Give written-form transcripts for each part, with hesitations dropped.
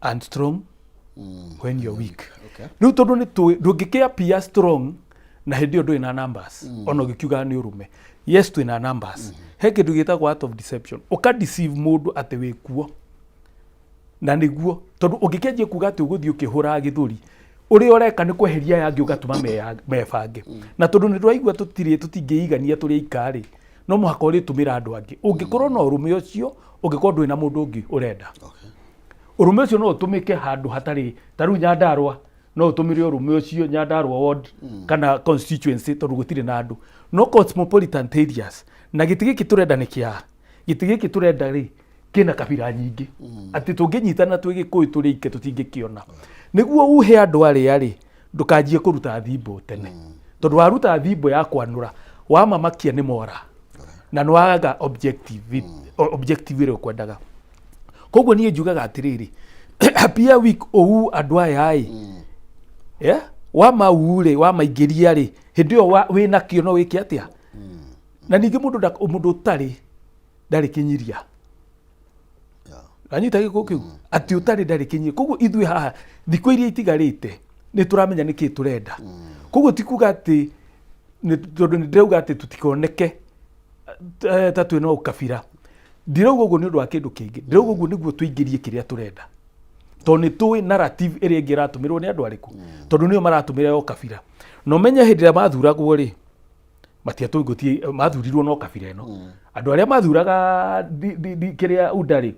And strong when you're weak. Rĩu tondũ nĩ tũĩ ndũngĩkĩ appear strong na hĩndĩ ĩyo ndũrĩ na numbers, ona ũgĩkiugaga nĩ ũrũme, yes, twĩna numbers. He kĩndũ gĩtagwo art of deception, ũka deceive mũndũ atĩ wĩ kuo na nĩguo, tondũ ũngĩkĩanjia kuga atĩ ũgũthiĩ ũkĩhũraga gĩthũri, ũrĩa ũreka nĩ kweheria aya angĩ, ũgatũma mebange. Na tondũ nĩ tũraigua tũtirĩ tũtingĩigania tũrĩ aika rĩ, no mũhaka ũrĩtũmĩra andũ angĩ. Ũngĩkorwo na ũrũme ũcio, ũngĩkorwo ndũrĩ na mũndũ ũngĩ ũrenda, ũrũme ũcio no ũtũmĩke handũ hatarĩ. Ta rĩu Nyandarũa no ũtũmĩre ũrũme ũcio, Nyandarũa ward kana constituency, tondũ gũtirĩ na andũ. No cosmopolitan areas na gĩtĩ gĩkĩ tũrenda nĩ kĩa gĩtĩ gĩkĩ tũrenda rĩ, kĩna kabira nyingĩ, atĩ tũngĩnyitana twĩ Gĩkũyũ tũrĩ ike tũtingĩkĩona. Nĩguo uhe andũ arĩa rĩ, ndũkanjie kũruta thimbo tene, tondũ waruta thimbo ya kwanũra wamamakia nĩ mora na nĩ waga objective, objective ĩrĩa ũkwendaga. Koguo niĩ njugaga atĩrĩrĩ, appear weak ũu andũ aya ĩ, yeah? Wamau rĩ, wamaingĩria rĩ, hĩndĩ ĩyo wĩna kĩo no wĩke atĩa? Na ningĩ mũndũ mũndũ ũtarĩ ndarĩ kĩnyiria. Anyita gĩkũ kĩu atĩ ũtarĩ ndarĩ kĩnyiria. Koguo ithuĩ haha thikũ iria itigarĩte nĩ tũramenya nĩkĩ tũrenda. Koguo ti kuga atĩ tondũ nĩ ndĩrauga atĩ tũtikoneke ta twĩna ũkabira. Ndirauga ũguo nĩ ũndũ wa kĩndũ kĩngĩ, ndĩrauga ũguo nĩguo tũingĩrie kĩrĩa tũrenda, tondũ nĩ tũĩ narrative ĩrĩa ĩngĩ ĩratũmĩrwo nĩ andũ arĩkũ, tondũ nĩo maratũmĩra ya ũkabira. Na ũmenye hĩndĩ ĩrĩa mathuragwo rĩ, matiatũngũtie mathurirwo no kabira ĩno. Andũ arĩa mathuraga kĩrĩa UDA rĩ,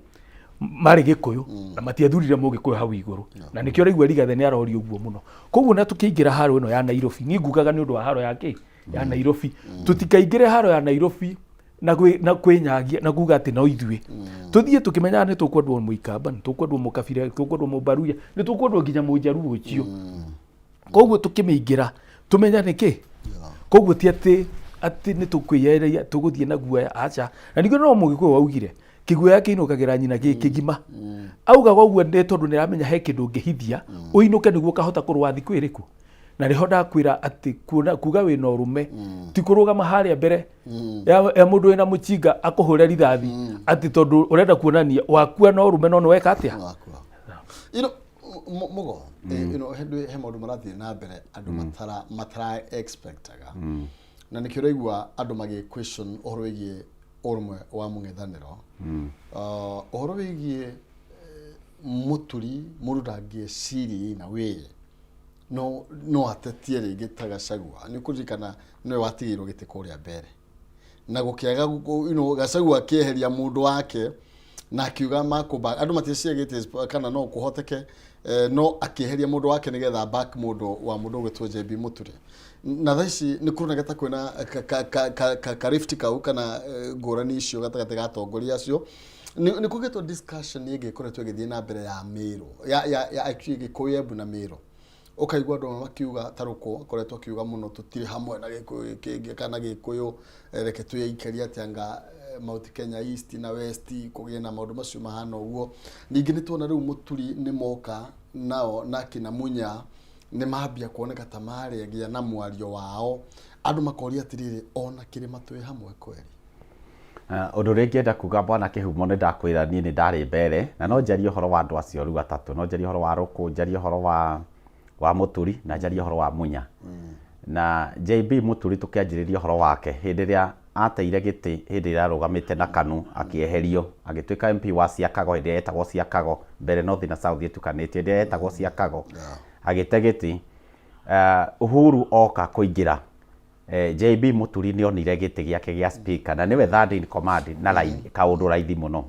marĩ Gĩkũyũ, na matiathurire Mũgĩkũyũ hau igũrũ, na nĩkĩo ũraigua Rigathĩ nĩ aroria ũguo mũno. Koguo na tũkĩingĩra haro ĩno ya Nairobi, niĩ ngugaga nĩ ũndũ wa haro ya kĩ ya Nairobi, tũtikaingĩre haro ya Nairobi na kwĩnyagia na kuga atĩ no ithuĩ tũthiĩ tũkĩmenyaga nĩ tũkwendwo Mũikamba, nĩ tũkwendwo Mũkabira, nĩ tũkwendwo Mũbaruya, nĩ tũkwendwo nginya Mũjaruo ũcio. Koguo tũkĩmĩingĩra tũmenya nĩkĩ. Koguo ti atĩ nĩ tũkwĩyereria tũgũthiĩ na guoya, aca. Na ningĩ no Mũgĩkũyũ waugire kĩguoya kĩinũkagĩra nyina gĩ kĩgima. Augaga ũguo nĩ tondũ nĩ aramenya he kĩndũ ũngĩhithia ũinũke nĩguo ũkahota kũrũa thikũ ĩrĩkũ. Na nĩho ndakwĩra atĩ kuona kuga wĩna ũrũme ti kũrũgama harĩa mbere ya mũndũ wĩna mũchinga akũhũre rithathi atĩ tondũ ũrenda kuonania wakua na ũrũme, no nĩ weka atĩa? Wakua. Mugo, hĩndĩ he maũndũ marathiĩ na mbere andũ matara expectaga, na nĩkĩo ũraigua andũ magĩ question ũhoro wĩgiĩ ũrũmwe wa mũng'ethanĩro, ũhoro wĩgiĩ Mũturi. Mũndũ ndangĩeciria na wĩ no atetie rĩngĩ ta Gachagua. Nĩ ũkũririkana nĩwe watigĩirwo gĩtĩ kũrĩa mbere na gũkĩaga Gachagua akĩeheria mũndũ wake na akiuga makũba andũ matieciragia kana no kũhoteke, no akĩeheria mũndũ wake nĩgetha back mũndũ wa mũndũ ũgwĩtwo JB Mũturi. Na thaa ici nĩ kũroneka ta kwĩna ka rift kau kana ngũrani icio gatagatĩ ga atongoria acio. Nĩ kũgĩtwo discussion ĩngĩ ĩkoretwo ĩgĩthiĩ na mbere ya Mĩrũ ya actually Gĩkũyũ, Embu na Mĩrũ. Ũkaigua andũ amwe makiuga, ta Rũkũ akoretwo akiuga mũno, tũtirĩ hamwe na Gĩkũyũ kĩngĩ kana Gĩkũyũ, reke twĩikarie atĩ anga Mount Kenya East na West kũgĩe na maũndũ macio mahana ũguo. Ningĩ nĩ tuona rĩu Mũturi nĩ moka nao na kina Munya nĩ mambia kuoneka ta marĩagĩa na mwario wao. Andũ makoria atĩrĩrĩ, ona kĩrĩma twĩ hamwe kweri? Ũndũ ũrĩa ingĩenda kuga, bwana Kĩhumo, nĩ ndakwĩra niĩ nĩ ndarĩ mbere na no njarie ũhoro wa andũ acio rĩu atatũ. No njarie ũhoro wa Rũkũ, njarie ũhoro wa Mũturi na njarie ũhoro wa Munya. Na JB Mũturi, tũkĩanjĩrĩria ũhoro wake hĩndĩ ĩrĩa ateire gĩtĩ, hĩndĩ ĩrĩa arũgamĩte na KANU akĩeherio, agĩtuĩka MP wa Siakago hĩndĩ ĩrĩa yetagwo Siakago mbere, North na South ĩtukanĩtio, hĩndĩ ĩrĩa yetagwo Siakago agĩte gĩtĩ. Uhuru oka kũingĩra, JB Mũturi nĩ onire gĩtĩ gĩake gĩa speaker na nĩwe third in command na raithi, kaũndũ raithi mũno,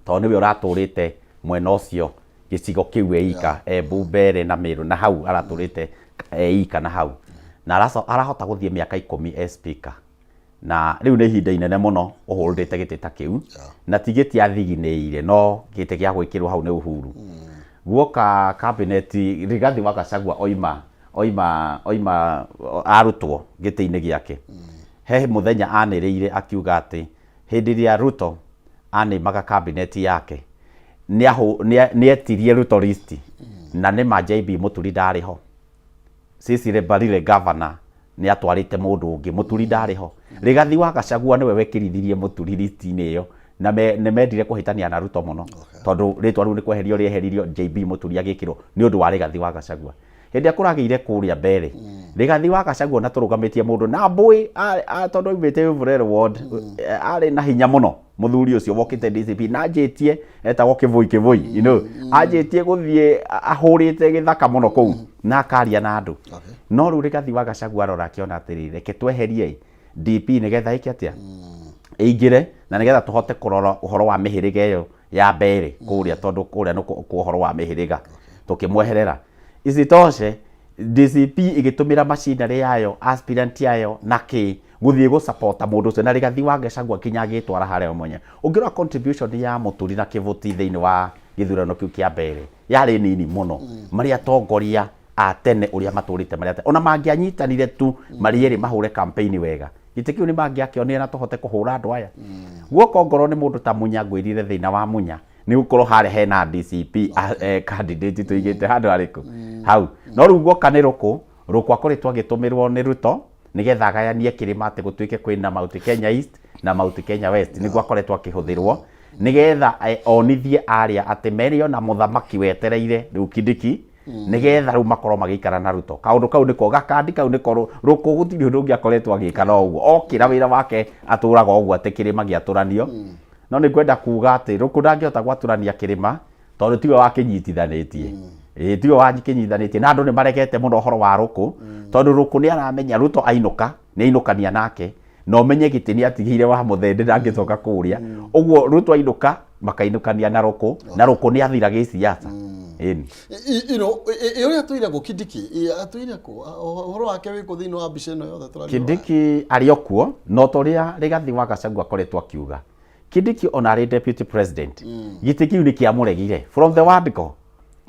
tondũ nĩwe ũratũrĩte mwena ũcio gĩcigo kĩu eika, Embu, Mbere na Meru, na hau aratũrĩte eika na hau na arahota gũthiĩ mĩaka 10 e speaker, na rĩu nĩ ihinda inene mũno ũhũrĩte gĩtĩ ta kĩu, na ti gĩtĩ athiginĩire, no gĩtĩ gĩa gwĩkĩrwo hau nĩ Uhuru. Guoka cabinet, Rigathi wa Gachagua oima arutwo gĩtĩ-inĩ gĩake, he mũthenya anĩrĩire akiuga atĩ hĩndĩ ĩrĩa Ruto anĩmaga cabinet yake nĩ etirie Ruto list, na nĩ ma JB Mũturi ndarĩ ho. Cecily Mbarire governor nĩ atwarĩte mũndũ ũngĩ, Mũturi ndarĩ ho. Rigathi wa Gachagua nĩwe wekĩrithirie Mũturi list-inĩ ĩyo. Na nĩ mendire kũhĩtania na Ruto mũno tondũ rĩtwa rĩu nĩ kweherio rĩeheririo JB Mũturi agĩkĩrwo nĩ ũndũ wa Rigathi wa Gachagua. Hĩndĩ ĩrĩa kũragĩire kũrĩa mbere, Rigathi wa Gachagua na tũrũgamĩtie mũndũ na mbũĩ tondũ aumĩte Evurere ward, arĩ na hinya mũno mũthuri ũcio wokĩte DCP na anjĩtie etagwo Kĩbũi Kĩbũi, anjĩtie gũthiĩ ahũrĩte gĩthaka mũno kũu na akaria na andũ. No rĩu Rigathi wa Gachagua arora akĩona atĩrĩrĩ, reke tweherie DP nĩgetha ĩke atĩa, ĩingĩre na nĩgetha tũhote kũrora ũhoro wa mĩhĩrĩga ĩyo ya mbere kũrĩa, tondũ kũrĩa nĩ ũhoro wa mĩhĩrĩga tũkĩmweherera. Isitoshe DCP ĩgĩtũmĩra machinery yayo, aspirant yayo na kĩ gũthiĩ gũsapota mũndũ ũcio, na Rigathi wa Gachagua nginya agĩtwara harĩa mwenye. Ũngĩrora contribution ya Mũturi na Kĩbũti thĩinĩ wa gĩthurano kĩu kĩa mbere yarĩ nini mũno, marĩ atongoria a tene ũrĩa matũrĩte marĩ atene, ona mangĩanyitanire tu marĩ erĩ mahũre campaign wega, gĩtĩ kĩu nĩ mangĩakĩonire na tũhote kũhũra andũ aya. Guoka ongorwo nĩ mũndũ ta Munya, ngwĩrire thĩna wa Munya nĩ gũkorwo harĩa hena DCP candidate tũigĩte handũ harĩkũ hau. No rĩu guoka nĩ Rũkũ, Rũkũ akoretwo agĩtũmĩrwo nĩ Ruto nĩgetha agayanie kĩrĩma atĩ gũtuĩke kwĩna Mount Kenya East na Mount Kenya West, nĩguo akoretwo akĩhũthĩrwo nĩgetha onithie arĩa atĩ merĩ ona mũthamaki wetereire rĩu Kindiki, nĩgetha rĩu makorwo magĩikara na Ruto. Kaũndũ kau nĩko gakandi kau nĩko Rũkũ gũtirĩ ũndũ ũngĩ akoretwo agĩka no ũguo okĩra wĩra wake atũraga ũguo atĩ kĩrĩma gĩatũranio. No nĩ ngwenda kuga atĩ Rũkũ ndangĩhota gwatũrania kĩrĩma tondũ tiwe wakĩnyitithanĩtie. Ĩĩ, tiwe wakĩnyitithanĩtie, na andũ nĩ maregete mũno ũhoro wa Rũkũ tondũ Rũkũ nĩ aramenya Ruto ainũka nĩ ainũkania nake, na ũmenye gĩtĩ nĩ atigĩire wa mũthende ndangĩcoka kũrĩa. Ũguo Ruto ainũka makainũkania na Rũkũ, na Rũkũ nĩ athira gĩciaca. Ĩni. Ũrĩa atũire kũ Kindiki? Atũire kũ? Ũhoro wake wĩ kũ thĩinĩ wa mbica ĩno yothe tũraria? Kindiki arĩ o kuo, no ta ũrĩa Rigathi wa Gachagua akoretwo akiuga, Kindiki ona arĩ deputy president, gĩtĩ kĩu nĩ kĩamũregire from the word go.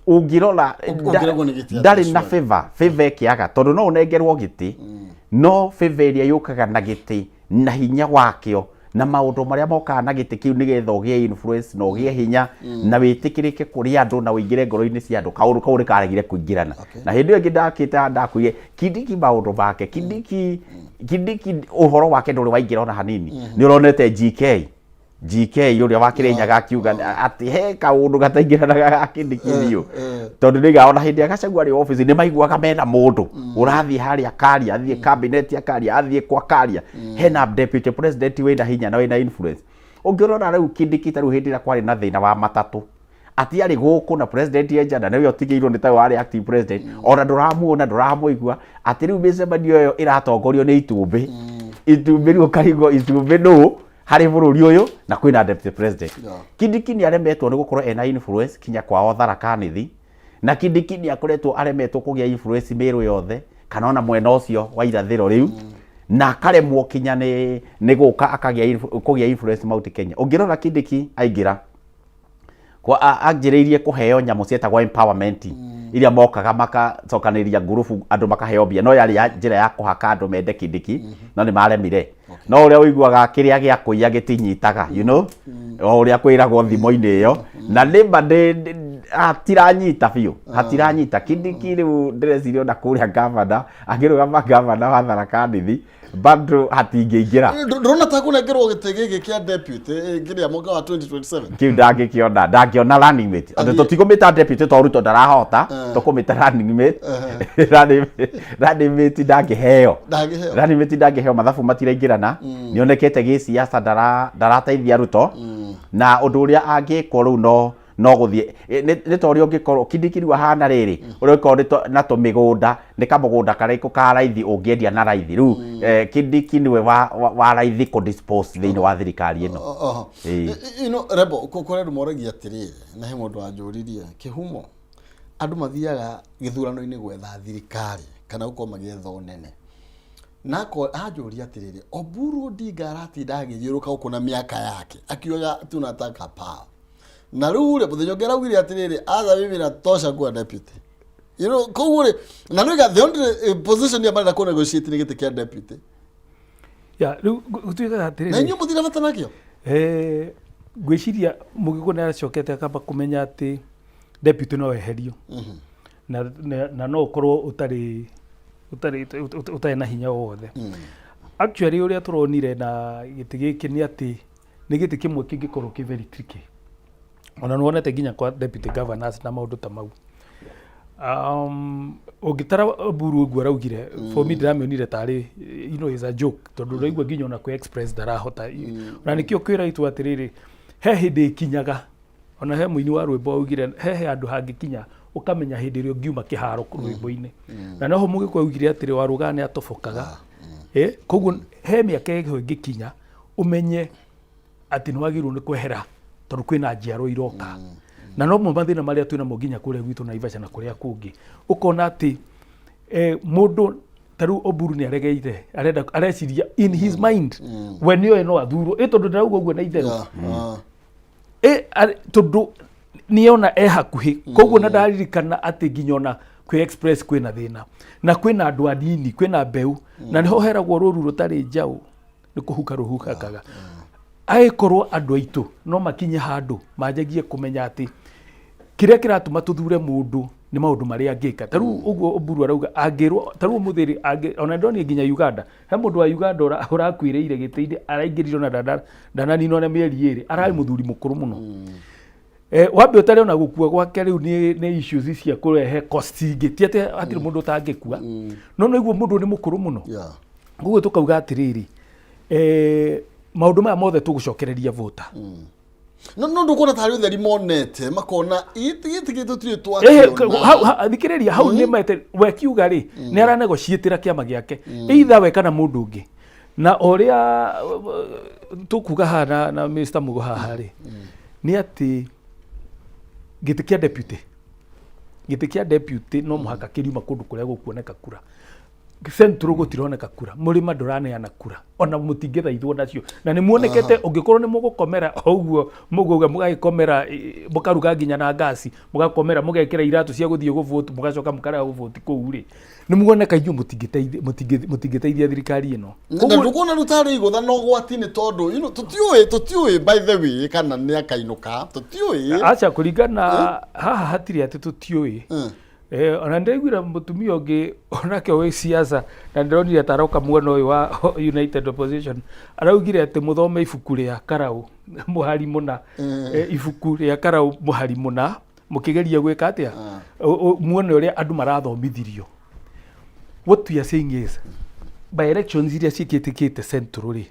Ũngĩrora Ũngĩregwo nĩ gĩtĩ atĩa, ndarĩ na surely? favor, favor ĩkĩaga tondũ no ũnengerwo gĩtĩ, no favor ĩrĩa yũkaga na gĩtĩ na hinya wakĩo na maũndũ marĩa mokaga na gĩtĩ kĩu nĩgetha ũgĩe influence na ũgĩe hinya na wĩtĩkĩrĩke kũrĩ andũ na ũingĩre ngoro-inĩ cia andũ, kaũndũ kau nĩ karegire kũingĩrana. Na hĩndĩ ĩyo ĩngĩ ndakĩte ndakuire Kindiki maũndũ make, Kindiki Kindiki ũhoro wake ndũrĩ waingĩra ona hanini. Nĩ ũronete GK GK ũrĩa wa Kĩrĩnyaga akiuga atĩ he kaũndũ gataingĩranaga ga Kindiki biũ, tondũ nĩiga ona hĩndĩ ya Gachagua arĩ obici nĩ maiguaga mena mũndũ ũrathiĩ harĩa karia, athiĩ cabinet akaria, athiĩ kwa karia, hena deputy president wĩna hinya na wĩna influence. Ũngĩrora rĩu Kindiki ta rĩu hĩndĩ ĩrĩa kwarĩ na thĩna wa matatũ, atiarĩ gũkũ na president enja na nĩwe ũtigĩirwo nĩ tawe warĩ acting president, ona ndũramuona ndũramũigua atĩ rĩu mĩcemanio ĩyo ĩratongorio nĩ itumbĩ itumbĩ. Rĩu ũkarigwo itumbĩ nũ harĩ bũrũri ũyũ na kwĩna deputy president. Kindiki nĩ aremetwo nĩ gũkorwo ena influence kinya kwao Tharaka Nithi, na Kindiki nĩ akoretwo aremetwo kũgĩa influence Mĩrũ yothe kana ona mwena ũcio wa irathĩro rĩu, na akaremwo kinya nĩ gũka akagĩa kũgĩa influence Mount Kenya. Ũngĩrora Kindiki aingĩra kwa anjĩrĩirie kũheo nyamũ cietagwo empowerment, iria mokaga makacokanĩrĩria ngurubu andũ makaheo mbia, no yarĩ ya njĩra ya kũhaka andũ mende Kindiki, no nĩ maremire. No ũrĩa ũiguaga kĩrĩa gĩa kũiya gĩtinyitaga, o ũrĩa kwĩragwo thimo-inĩ ĩyo, na nĩma hatiranyita biũ, hatiranyita Kindiki. Rĩu ndĩreciria ona kũrĩa gavana angĩrũgama gavana wa Tharaka Nithi bado hatingĩingĩra. Ndũrona ta kũnengerwo gĩtĩ gĩkĩ kĩa deputy kĩrĩa mwaka wa 2027? Kĩu ndangĩkĩona, ndangĩona running mate. Atĩ tũtigũmĩta deputy tondũ Ruto ndarahota, tũkũmĩta running mate. Running mate ndangĩheo. Ndangĩheo. Running mate ndangĩheo, mathabu matiraingĩrana. Nĩonekete gĩciaca ndarateithia Ruto, na ũndũ ũrĩa angĩkwo rĩu no gũthiĩ nĩ ta ũrĩa ũngĩkorwo Kindiki rĩu ahana rĩrĩ, ũrĩa ũngĩkorwo na tũmĩgũnda, nĩ kamũgũnda karĩkũ ka raithi ũngĩendia na raithi rĩu. Kindiki nĩwe wa raithi kũ dispose thĩinĩ wa thirikari ĩno. Oho. Ĩĩ. Rebo kũrĩ andũ moragia atĩrĩrĩ, na he mũndũ wanjũririe kĩhumo, andũ mathiaga gĩthurano-inĩ gwetha thirikari kana gũkorwo magĩetha ũnene, na anjũria atĩrĩrĩ, Oburu Odinga aratinda agĩthiũrũka gũkũ na mĩaka yake akiugaga tunataka power, na rĩu rĩ, mũthenya ũngĩ araugire atĩrĩrĩ, aca mimi natosha kuwa deputy. Koguo rĩ, na nĩga the only position ĩrĩa marenda kũ negotiate nĩ gĩtĩ kĩa deputy. Ya rĩu gũtuĩkaga atĩrĩrĩ, na inyuĩ mũtirĩ bata nakĩo. Ngwĩciria Mũgĩkũyũ nĩ acokete akamba kũmenya atĩ deputy no eherio na no ũkorwo ũtarĩ na hinya o wothe. Actually ũrĩa tũronire na gĩtĩ gĩkĩ nĩ atĩ Nĩ gĩtĩ kĩmwe kĩngĩkorwo kĩ very tricky, ona nĩ wonete nginya kwa deputy governors na maũndũ ta mau. Ũngĩtara Oburu ũguo araugire, for me ndĩramĩonire tarĩ is a joke, tondũ ũraigua nginya ona kwĩ express ndarahota. Na nĩkĩo kwĩraitwo atĩrĩrĩ, he hĩndĩ ĩkinyaga, ona he mũini wa rwĩmbo augire he handũ hangĩkinya ũkamenya hĩndĩ ĩrĩa ũngiuma kĩharo rwĩmbo-inĩ. Na noho Mũgĩkũyũ augire atĩrĩ, warũgaga nĩ atobokaga. Koguo he mĩaka ĩho ĩngĩkinya ũmenye atĩ nĩ wagĩrĩirwo nĩ kwehera, tondũ kwĩna njiaro iroka. Na no mo mathĩna marĩa twĩnamo nginya kũrĩa gwitũ Naivasha na kũrĩa kũngĩ, ũkona atĩ mũndũ ta rĩu Oburu nĩ aregeire, arenda, areciria in his mind we nĩoĩ no athurwo, tondũ ndarauga ũguo na itherũ. Tondũ nĩona e hakuhĩ, koguo na ndaririkana atĩ nginya ona kwĩ express kwĩna thĩna na kwĩna andũ anini, kwĩna mbeũ, na nĩho heragwo rũru rũtarĩ njaũ nĩ kũhuka rũhukakaga. Agĩkorwo andũ aitũ no makinye handũ manjagie kũmenya atĩ kĩrĩa kĩratũma tũthure mũndũ nĩ maũndũ marĩa angĩka. Ta rĩu ũguo Oburu arauga angĩrwo, ta rĩu ũmũthĩ rĩ, ona ndonire nginya Uganda he mũndũ wa Uganda ũrakuĩrĩire gĩtĩ-inĩ, araingĩrire ona ndananinwo na mĩeri 2, ararĩ mũthuri mũkũrũ mũno. Wambe ũtare ona gũkua gwake rĩu nĩ issues cia kũrehe cost ingĩ, ti atĩ hatirĩ mũndũ ũtangĩkua, no no iguo mũndũ nĩ mũkũrũ mũno. Koguo tũkauga atĩrĩrĩ, maũndũ maya mothe tũgũcokereria vota. No ndũkuona tarĩ ũtheri monete, makona gĩtĩ gĩtĩ tũtirĩ twakiona. Thikĩrĩria hau, nĩ mete we kiuga rĩ, nĩ aranegotiatĩra kĩama gĩake, either we kana mũndũ ũngĩ. Na ũrĩa tũkuga haha na Mr. Mugo haha rĩ, nĩ atĩ gĩtĩ kĩa deputy no mũhaka kĩriuma kũndũ kũrĩa gũkuoneka kura. Central gũtironeka kura, mũrĩma ndũraneana kura, ona mũtingĩthaithwo nacio na nĩ muonekete. Ũngĩkorwo nĩ mũgũkomera o ũguo mũgauga, mũgagĩkomera, mũkaruga nginya na ngasi, mũgakomera, mũgekĩra iratũ cia gũthiĩ gũvote, mũgacoka mũkarega gũvote kũu rĩ, nĩ muoneka inyuĩ mũtingĩteithia thirikari ĩno. Na ndũkuona rĩu tarĩ igũtha na ũgwati, nĩ tondũ tũtiũĩ by the way kana nĩ akainũka, tũtiũĩ. Aca, kũringana haha hatirĩ atĩ tũtiũĩ. Ona ndĩraiguire mũtumia ũngĩ onake wĩ siasa, na ndĩronire ta aroka mwena ũyũ wa United Opposition, araugire atĩ mũthome ibuku rĩa Karau mũhari mũna. Ibuku rĩa Karau mũhari mũna, mũkĩgeria gwĩka atĩa, muone ũrĩa andũ marathomithirio. What we are saying is, by elections iria ciĩkĩtĩkĩte Central rĩ,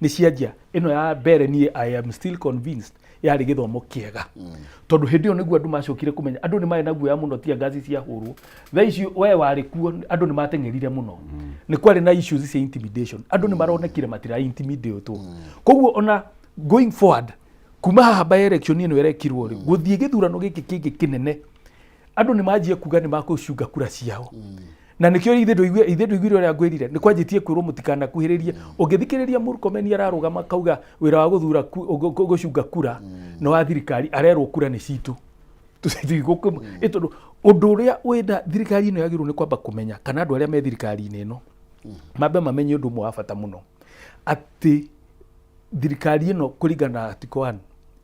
nĩ cianjia ĩno ya mbere, niĩ I am still convinced yarĩ gĩthomo kĩega, tondũ hĩndĩ ĩyo nĩguo andũ macokire kũmenya andũ nĩ marĩ na guoya mũno, tia ngaci ciahũrwo. Thaa ici we warĩ kuo, andũ nĩ mateng'erire mũno, nĩ kwarĩ na issues cia intimidation, andũ nĩ maronekire matira intimidatwo. Koguo ona going forward, kuma haha by election ĩno ĩrekirwo rĩ, gũthiĩ gĩthurano gĩkĩ kĩngĩ kĩnene, andũ nĩ manjie kuga nĩ makũcunga kura ciao. Na nĩkĩo ithuĩ ndũiguire ũrĩa ngwĩrire, nĩ kwanjĩtie kwĩrwo mũtikanakuhĩrĩrie. Ũngĩthikĩrĩria Murkomen ararũgama kauga wĩra wa gũthura gũcunga kura nĩ wa thirikari, arerwo kura nĩ citũ. Tondũ ũndũ ũrĩa wĩna thirikari ĩno yagĩrĩirwo nĩ kwamba kũmenya, kana andũ arĩa me thirikari-inĩ ĩno mambe mamenye ũndũ ũmwe wa bata mũno, atĩ thirikari ĩno kũringana na Article 1,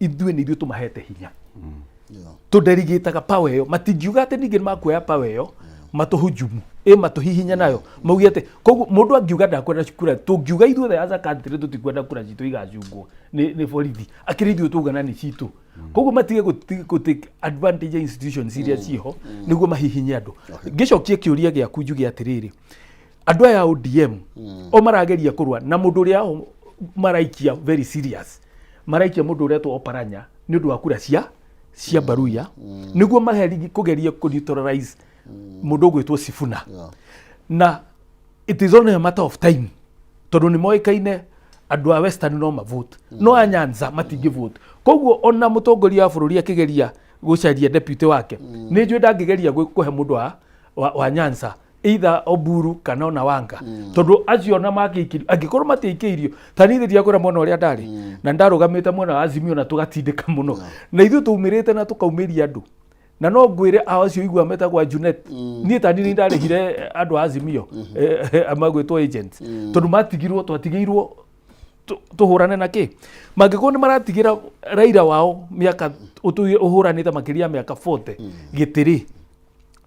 ithuĩ nĩ ithuĩ tũmahete hinya, tũderigĩtaga power ĩyo. Matingiuga atĩ ningĩ nĩmakuoya power ĩyo matũhujumu, matũhihinye nayo, mauge atĩ koguo mũndũ angiuga ndakwenda kura, tũngiuga ithuothe as a country tũtikwenda kura citũ igacungwo nĩ borithi, akĩrĩ ithuĩ twaugana nĩ citũ. Koguo matige gũ take advantage ya institutions iria ciho nĩguo mahihinye andũ. Ngĩcokie kĩũria gĩaku, njuge atĩrĩrĩ, andũ aya a ODM o marageria kũrũa na mũndũ ũrĩa o maraikia very serious, maraikia mũndũ ũretwo Oparanya nĩ ũndũ wa kura cia Baruya, nĩguo maheri kũgeria kũ neutralize mũndũ ũgwĩtwo Sifuna. Na it is only a matter of time, tondũ nĩ moĩkaine andũ a Western no mavote, no a Nyanza matingĩ vote. Koguo ona mũtongoria wa bũrũri akĩgeria gũcaria deputy wake, nĩ njũĩ ndangĩgeria kũhe mũndũ wa Nyanza, either Oburu kana ona Wanga, tondũ acio ona mangĩikĩrio, angĩkorwo matiaikĩirio, ta niĩ ndiakwĩra mwena ũrĩa ndarĩ na ndarũgamĩte mwena wa Azimio, na tũgatindĩka mũno na ithuĩ tũumĩrĩte na tũkaumĩria andũ. Na no ngwĩre ao acio igua metagwo Junet, niĩ tani nĩ ndarĩhire andũ a Azimio magwĩtwo agents, tondũ matigirwo, twatigĩirwo tũhũrane na kĩ. Mangĩkorwo nĩ maratigĩra Raila wao mĩaka ũhũranĩte makĩria ya mĩaka 40 gĩtĩ rĩ,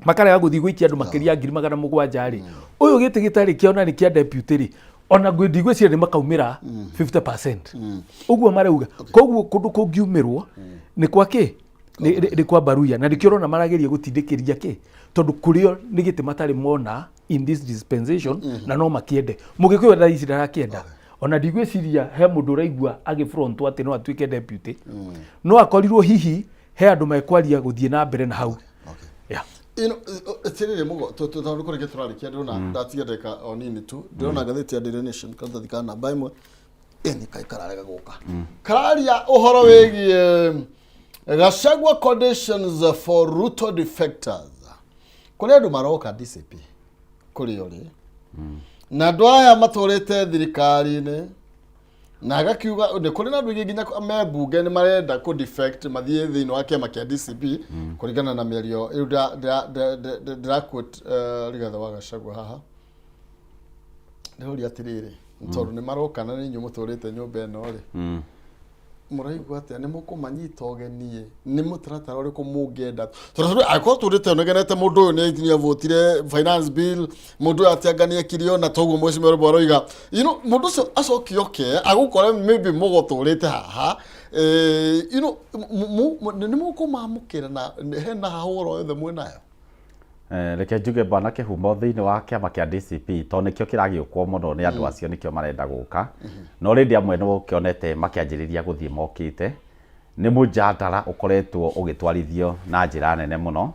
makarega gũthiĩ gũikia andũ makĩria ya 700,000 rĩ, ũyũ gĩtĩ gĩtarĩ kĩao na nĩ kĩa deputy rĩ. Ona ndigwĩciria nĩ makaumĩra 50% ũguo marauga. Koguo kũndũ kũngiumĩrwo nĩ kwa kĩ? Nĩ kwa Baruya, na nĩkĩo ũrona marageria gũtindĩkĩria kĩ, tondũ kũrĩo nĩ gĩtĩ matarĩ mona in this dispensation, na no makĩende. Mũgĩkũyũ thaa ici ndarakĩenda, ona ndigwĩciria he mũndũ ũraigua agĩfrontwo atĩ no atuĩke deputy, no akorirwo hihi he andũ mekwaria gũthiĩ na mbere na hau. Yeah. Ino tiriri mugo tondũ kũrĩkia tũrarĩkia, ndĩrona ndatigia ndagĩka o nini tu. Ndĩrona ngathĩti ya Daily Nation, karatathi ka namba 1, ĩni kaĩ kararega gũka, kararia ũhoro wĩgiĩ Gachagua conditions for Ruto defectors. Kũrĩ andũ maroka DCP kũrĩ ũrĩ na andũ aya matũrĩte thirikari-inĩ, na agakiuga nĩ kũrĩ na andũ aingĩ nginya me mbunge nĩ marenda kũ defect mathiĩ thĩinĩ wa kĩama kĩa DCP, kũringana na mĩario rĩu ndĩra quote Rigathĩ wa Gachagua haha. Ndĩroria atĩrĩrĩ, tondũ nĩ maroka na nĩ inyuĩ mũtũrĩte nyũmba ĩno rĩ, mũraigua atĩa? Nĩ mũkũmanyita ũgeni? Nĩ mũtaratara ũrĩkũ mũngĩenda? Tondũ angĩkorwo tũrĩte ũnegenete mũndũ ũyũ nĩ avotire finance bill, mũndũ ũyũ atĩ anga nĩ ekire ona toguo mheshimiwa Rũmbo aroiga, mũndũ ũcio acoke oke agũkore maybe mũgũtũrĩte haha, nĩ mũkũmamũkĩra na hena hahũro yothe mwĩnayo? Reke njuge, bwana Kĩhumo, thĩinĩ wa kĩama kĩa DCP, tondũ nĩkĩo kĩragĩũkwo mũno nĩ andũ acio, nĩkĩo marenda gũka. No rĩndĩ amwe nĩ ũkĩonete makĩanjĩrĩria gũthiĩ mokĩte. Nĩ mũjadara ũkoretwo ũgĩtwarithio na njĩra nene mũno,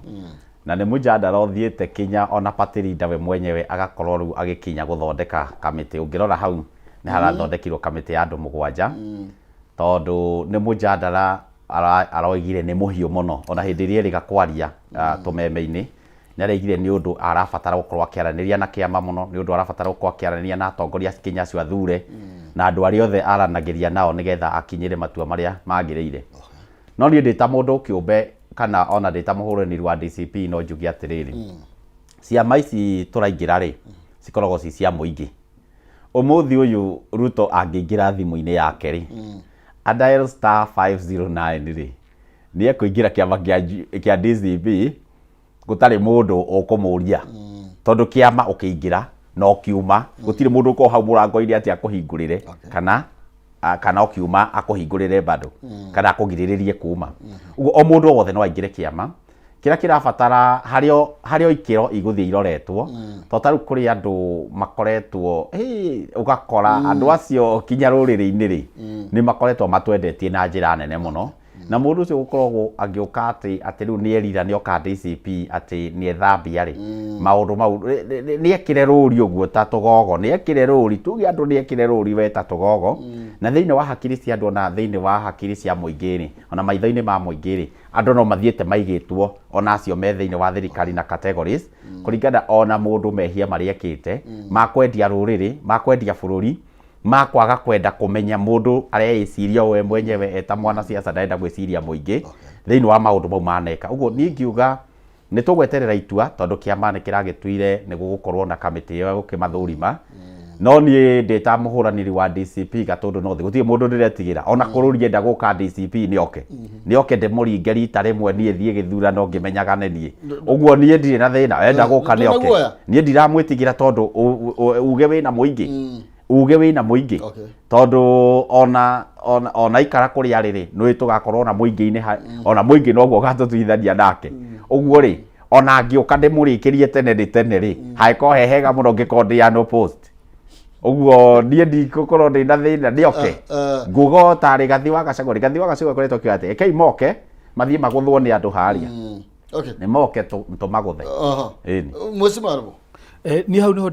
na nĩ mũjadara ũthiĩte kinya ona party leader we mwenyewe agakorwo rĩu agĩkinya gũthondeka kamĩtĩ. Ũngĩrora hau nĩ harathondekirwo kamĩtĩ ya andũ 7, tondũ nĩ mũjadara aroigire nĩ mũhiũ mũno. Ona hĩndĩ ĩrĩa erĩga kwaria tũmeme-inĩ, nĩ araigire nĩ ũndũ arabatara gũkorwo akĩaranĩria na kĩama mũno, nĩ ũndũ arabatara gũkorwo akĩaranĩria na atongoria kinya acio athure na andũ arĩa othe aranagĩria nao, nĩgetha akinyĩre matua marĩa magĩrĩire. No niĩ ndĩ ta mũndũ kĩũmbe kana ona ndĩ ta mũhũranĩri wa DCP, no njuge atĩrĩrĩ, ciama ici tũraingĩra rĩ, cikoragwo ci cia mũingĩ. Ũmũthĩ ũyũ Ruto angĩingĩra thimũ-inĩ yake rĩ, a dial *509 rĩ, nĩ ekũingĩra kĩama kĩa DCP gũtarĩ mũndũ ũkũmũria, tondũ kĩama ũkĩingĩra na ũkiuma gũtirĩ mũndũ ũkorwo hau mũrango-inĩ atĩ akũhingũrĩre, kana ũkiuma akũhingũrĩre bado kana akũgirĩrĩrie kuma. Ũguo o mũndũ o wothe no aingĩre kĩama kĩrĩa kĩrabatara harĩ o ikĩro igũthiĩ iroretwo, tondũ ta rĩu kũrĩ andũ makoretwo ũgakora andũ acio kinya rũrĩrĩ-inĩ rĩ, nĩ makoretwo matwendetie na njĩra nene mũno, na mũndũ ũcio gũkoragwo agĩũka atĩ rĩu nĩ erira, nĩ oka DCP, atĩ nĩ ethambia rĩ, maũndũ mau nĩ ekĩre rũri ũguo ta tũgogo, nĩ ekĩre rũri, tuge andũ nĩ ekĩre rũri we ta tũgogo. Na thĩinĩ wa hakiri cia andũ, ona thĩinĩ wa hakiri cia mũingĩ rĩ, ona maitho-inĩ ma mũingĩ rĩ, andũ no mathiĩte maigĩtwo ona acio me thĩinĩ wa thirikari na categories, kũringana ona mũndũ mehia marĩa ekĩte ma kwendia rũrĩrĩ, ma kwendia bũrũri, ma kwaga kwenda kũmenya. Mũndũ areĩciria we mwenyewe eta mwanasiasa, ndarenda gwĩciria mũingĩ thĩinĩ wa maũndũ mau maneka. Ũguo niĩ ngiuga nĩ tũgweterera itua, tondũ kĩama nĩ kĩragĩtuire nĩ gũgũkorwo na kamĩtĩ ĩyo ya gũkĩmathũrima. No niĩ ndĩ ta mũhũranĩri wa DCP Gatũndũ North, gũtirĩ mũndũ ndĩretigĩra. Ona kũrũria enda gũka DCP, nĩ oke, nĩ oke ndĩmũringe rita rĩmwe, niĩ thiĩ gĩthurano ngĩmenyaga nĩ niĩ. Ũguo niĩ ndirĩ na thĩna, enda gũka nĩ Ndũrĩ na oke. guoya? Niĩ ndiramwĩtigĩra, tondũ uge wĩna mũingĩ, uge wĩna mũingĩ, tondũ ona ikara kũrĩa rĩrĩ, nĩ tũgakorwo na mũingĩ-inĩ, ona mũingĩ noguo ũgatũtuithania nake. Ũguo rĩ, ona angĩũka ndĩmũrĩkĩrie tene nĩ tene rĩ, hangĩkorwo he hega mũno ngĩkorwo ndĩ unopposed. Ũguo niĩ ndingũkorwo ndĩ na thĩna, nĩ oke. Nguga o ta Rigathi wa Gachagua. Rigathi wa Gachagua akoretwo akiuga atĩ rekei moke mathiĩ magũthwo nĩ andũ harĩa, nĩ moke tũmagũthe. Ĩni. Mheshimiwa Arbo. Niĩ hau nĩho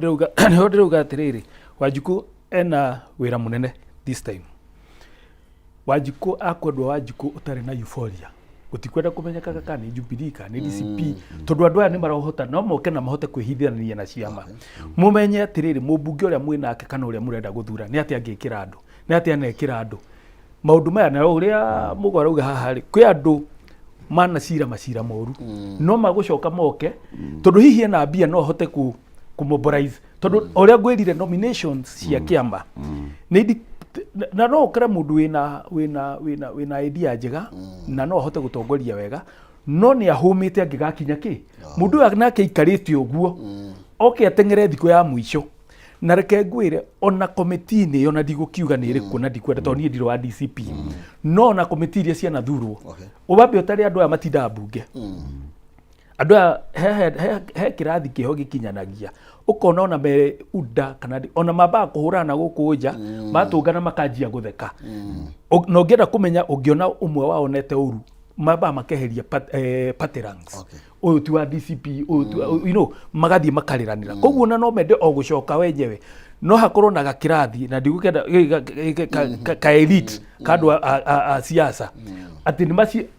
ndĩrauga atĩrĩrĩ, Wanjikũ ena wĩra mũnene this time. Wanjikũ akwendwo, Wanjikũ ũtarĩ na euphoria, gũtikwenda kũmenyekaga kana nĩ Jubilee kana nĩ DCP, tondũ andũ aya nĩ marahota no moke na mahote kwĩhithanĩria na ciama. Mũmenye atĩrĩrĩ, mũmbunge ũrĩa mwĩnake kana ũrĩa mũrenda gũthura nĩ atĩa angĩkĩra andũ, nĩ atĩa anekĩra andũ maũndũ maya. Na ũrĩa mũgo arauga haha rĩ, kwĩ andũ manacira macira moru no magũcoka moke, tondũ hihi ena mbia, no ahote ku mobilize, tondũ ũrĩa ngwĩrire, nominations cia kĩama nĩ na no ũkore mũndũ wĩna idea njega na no ahote gũtongoria wega, no nĩ ahũmĩte angĩgakinya kĩ mũndũ ũyũ nake aikarĩte ũguo oke ateng'ere thikũ ya mũico. Na reke ngwĩre, ona komiti-inĩ ĩyo, na ndigũkiuga nĩ ĩrĩkũ na ndikwenda tondũ niĩ ndirĩ wa DCP, no ona komiti iria cianathurwo, ũbambe ũtarĩ andũ aya matindaga mbunge, andũ aya he kĩrathi kĩho gĩkinyanagia, ũkona ona me UDA kana ona mambaga kũhũrana na gũkũ nja, matũngana makanjia gũtheka. Na ũngĩenda kũmenya, ũngĩona ũmwe wao onete ũru, mambaga makeheria party ranks. Ũyũ ti wa DCP, ũyũ ti wa magathiĩ makarĩranĩra. Koguo ona no mende o gũcoka wenyewe, no hakorwo na gakĩrathi na ndigũkenda ka elite ka andũ a siasa, atĩ